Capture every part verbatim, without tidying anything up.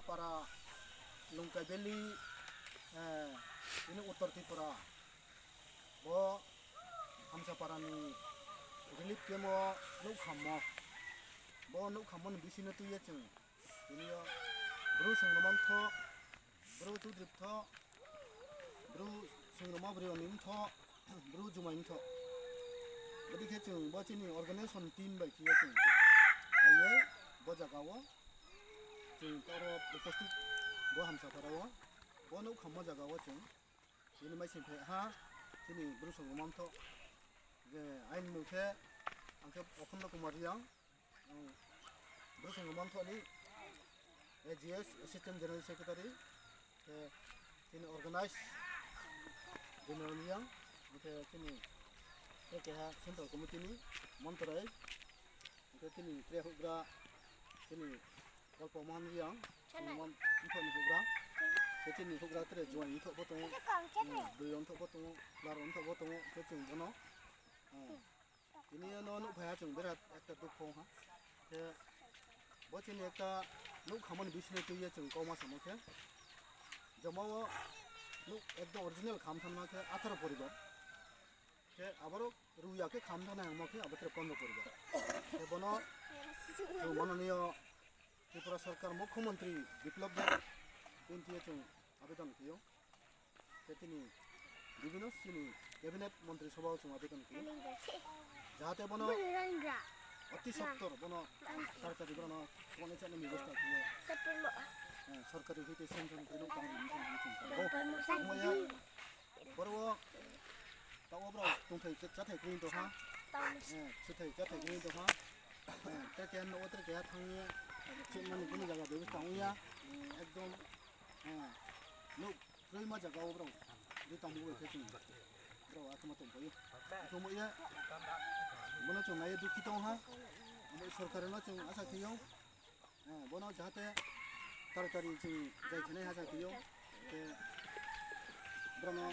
Para, Lungkai Valley, eh, ini Uttor Tripura. Bo Hamsapara ni relief camp o nouh khammo. Bo nouh khammo ni bising no tui ye chung. Tini yo Bru Songrongma mthoh, Bru Chudri mthoh, Bru Songrongma Bri Oni mthoh, Bru Jumai mthoh. Bodei khe chung bo chini organization team bai khe ye chung. Hai ye bo zaga wo chung toro uposthit bo Hamsapara wo. Bo nouh khammo zaga wo chung. Chini maising phai ha, chini Bru Songrongma mthoh. Je aini mung khe, ang khe Akhanda Kumar Reang, ang Bru Songrongma mthoh ni A G S, Assistant General Secretary, khe chini organize General Reang, khe chini, khe keha Central Committee ni Montorai, khe chini tre houhgra, chini Kalpao Mohan Reang, Songrongma mthoh ni houhgra, khe chini houhgra tre Juai mthoh pho tong ou, Bri Oni mthoh pho tong ou, Laro mthoh pho tong ou, khe chung bono, eh, tini yo no nuhphai ha chung bera ekta dukho ha. Khe bo chini ekta nouh khammo ni bising no tui ye chung kauma samo khe, joma wo nouh ekdom original kham thanngma khe atharo poribar. Khe aboro ruya khe kham thana hingmo khe abo tre pondro poribar. Khe bono chung mananiyo Tripura Sorkar Mukhyamantri Biplab Deb bini thing yo chung abedon khe ou. Khe tini bibhinno chini cabinet montri sobha wo chung abedon khe ou. Jahate bono oti sottor bono tartari bono tongna chana ni bebosta khe ou. Eh, sorkari hoite sanction khe ou tang ri ni chung khe ou. Omo ya Boro wo, taoh wo brao tongthai chathai kri tong ha. Eh, suthai chathai kri tong ha. Eh, tre keha nouh wo tre keha thanng ye, chini mani kunu zaga bebosta ong ya. Ekdom, eh, nouh kroima zaga wo brao ri tangmo bai khe chung brao akhe ma tongpai ou. Tongmo ye, bono chung nai ye dukhi tong ha. Abo sorkari no chung asa khe ou. Eh, bono jahate tartari chung jai khenai ha sa khe ou. Khe brao no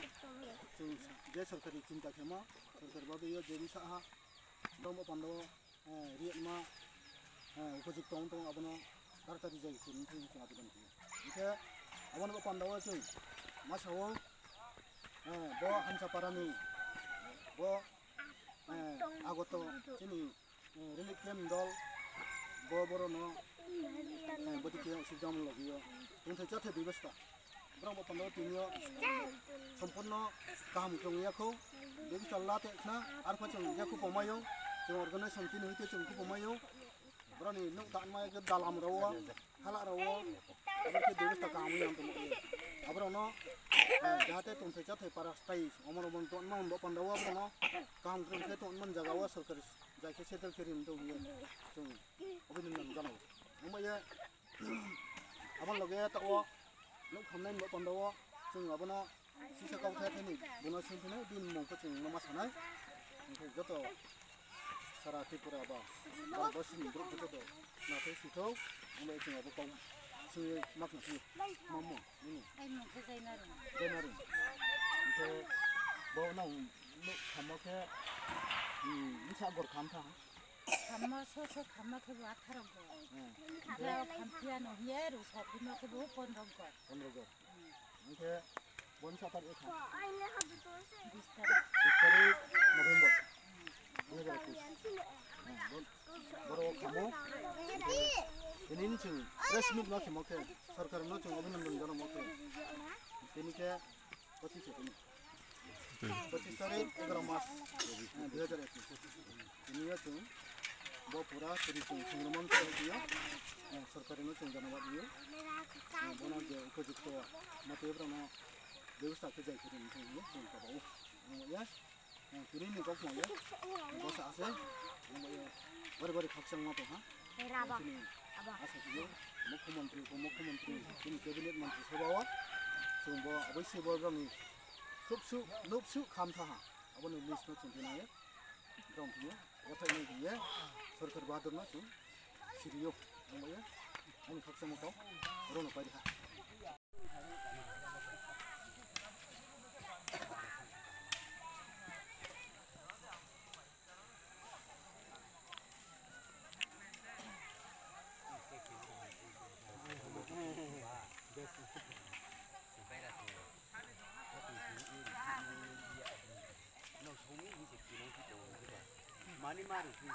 chung je sorkari chinta khemo, sorkari babi yo je bsa ha, brao bo panda wo, eh, riyama, eh, upojukto ong tong, abono tartari jai khe ni thing chung abedon khe ou. Hing khe abono bo panda wo chung ma sa ou, eh, bo Hamsapara ni, bo, eh, agoto chini Eh, relief camp ni dol, bo boro no, eh, bodei khe osubida mung logi yo. Tongthai chathai bebosta. Brao bo panda wo tini yo sompurno kaham khe ong ya khou. Bebosta la te khna, arphuh chung ya khupo mai ou. Chung organization tini hoite chung khupo mai ou. Brao ni nouh tanma khe dalam rao wo. Hala rao wo, abo khe bebosta kaham ong ya tong ou. Abrao no, eh, jahate tongthai chathai para stai, omo rao bo tongma bo panda wo abrao no kaham khe tongma zaga wo sorkari jai khe settle khe ri tong hing ye chung abinondon janao. Ongba ye, abo loge taoh wo nouh khamnai bo panda wo chung abono sisa kau the theni, bono sing theni, bini mung pho chung no ma sanai. Hing khe joto sara Tripura ba, Bharat borsi ni brouh pho joto na thai si thou, ongba ye chung abo kau sing ye ma khna thou. Mamo, nini? Aini mung khe Jaina Reang. Jaina Reang. Hing khe bo nang nouh khammo khe, hmm, bsa gor kham tha? Khammo, so so khammo khe bo atharo gor. Hmm. Hing khe khamphiya no hing ye ru sa phimo khe bo pondro gor. Pondro gor. Hmm. Hing khe bo bsa tarikh kha? Bis tarikh. Bis tarikh November. Dui hajar ekush. Hmm, bo, boro khammo. Tini ni chung press meet ma khemo khe, sorkar no chung abinondon janamo khe. Tini khe pochis se tini. Pochis tarikh, egaro mas, eh, dui hajar ekush. Tini yo chung bo pura tini chung Songrongma mthoh yo, eh, sorkari no chung dhanyabad ri ou. Eh, bono je upojukto mote brao no bebosta khe jai khe ri ni thing ye chung kaba ou. Ongba ye, eh, tini ni kaukma le bo sa se, ongba ye, bari bari khakchangma tong ha. Tini asa khe ou, Mukhyamantri, Upomukhyamantri, tini cabinet montri sobha wo, chung bo abaisi bo brao ni nouhsuh, nouhsuh kham tha ha. Abo ni list no chung tini ye, brao thing ye, wathaih nai thing ye, sorkar bahadur no chung siri ou. Ongba ye, aini khakchangma kau, aro no pai ri ha. Ani ma ri phi.